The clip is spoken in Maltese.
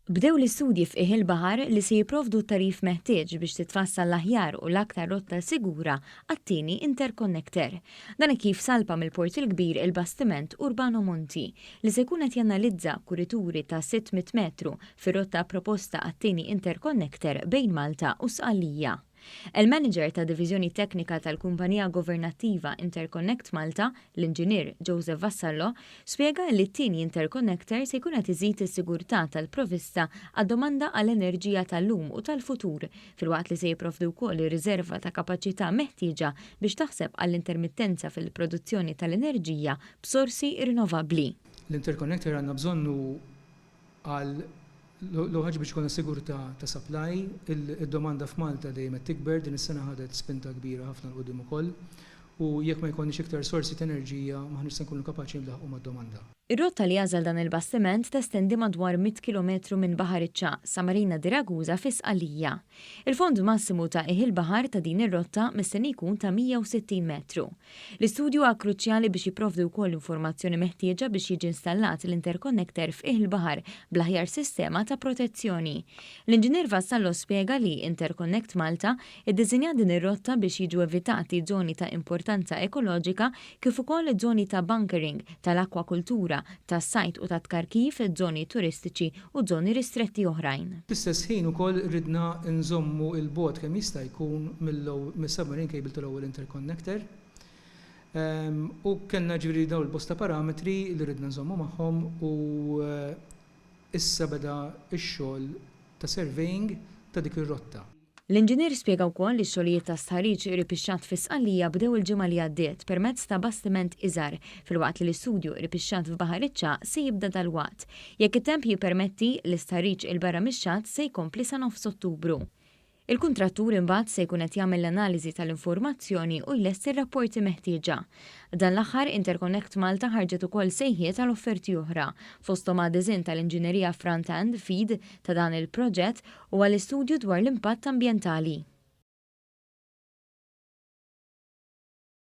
Bdew l-istudji f'qiegħ il-baħar li se jipprovdu t-tagħrif meħtieġ biex titfassal l-aħjar u l-aktar rotta sigura għat-tieni interconnector. Dan hekk kif salpa mill-Port il-Kbir il-bastiment Urbano Monti li se jkun qed janalizza kurituri ta' 600 metru fir-rotta proposta għat-tieni interconnector bejn Malta u Sqallija. Il-Manager ta' Diviżjoni Teknika tal-kumpanija governattiva Interconnect Malta, l-Inġinier Joseph Vassallo, spjega li t-tieni interconnector se jkun qed iżid is-sigurtà tal-provvista għad-domanda għall-enerġija tal-lum u tal-futur filwaqt li se jipprovdi wkoll ir-riserva ta' kapaċità meħtieġa biex taħseb għall-intermittenza fil-produzzjoni tal-enerġija b'sorsi rinnovabbli. L-interconnector għandna bżonnu għal l-ewwel ħaġa biex ikollna sigurtà ta' supply, id-domanda f'Malta dejjem qed tikber, din is-sena ħadet spinta kbira ħafna 'l quddiem ukoll u jekk ma jkollniex iktar sorsi ta' enerġija m'aħniex se nkunu kapaċi nlaħħqu mad-domanda. Ir-rotta li għażel dan il-bastiment testendi madwar 100 kilometru minn Baħar iċ-Ċagħaq sa Marina di Ragusa fi Sqallija. Il-fond massimu ta' qiegħ il-baħar ta' din ir-rotta mistenni jkun ta' 160 metru. L-istudju huwa kruċjali biex jipprovdi wkoll l-informazzjoni meħtieġa biex jiġi installat l-interconnector f'qiegħ il-baħar bl-aħjar sistema ta' protezzjoni. L-Inġinier Vassallo spjega li Interconnect Malta ddisinjat din ir-rotta biex jiġu evitati żoni ta' importanza ekoloġika kif ukoll żoni ta' bunkering, tal-akkwakultura, tas-sajd u tat-tkarkif, żoni turistiċi u żoni ristretti oħrajn. Fl-istess ħin ukoll ridna nżommu 'l bogħod kemm jista' jkun mis-submarine cable tal-ewwel interconnector. U kellna ġifieri dawn il-bosta parametri li ridna nżommu magħhom u issa beda x-xogħol ta' surveying ta' dik ir-rotta. L-inġinier spjega wkoll li x-xogħlijiet ta' stħarriġ qrib ix-xatt fi Sqallija bdew il-ġimgħa li għaddiet permezz ta' bastiment iżgħar, filwaqt li l-istudju qrib ix-xatt f'Baħar iċ-Ċagħaq se jibda dalwaqt. Jekk it-temp jippermetti, l-istħarriġ 'il barra mix-xatt se jkompli sa nofs Ottubru. Il-kuntrattur imbagħad se jkun qed jagħmel l-analiżi tal-informazzjoni u jlesti r-rapporti meħtieġa. Dan l-aħħar, Interconnect Malta ħarġet ukoll sejħiet għal offerti oħra, fosthom għad-diżinn tal-inġinerija front-end, feed, ta' dan il-proġett u għal istudju dwar l-impatt ambjentali.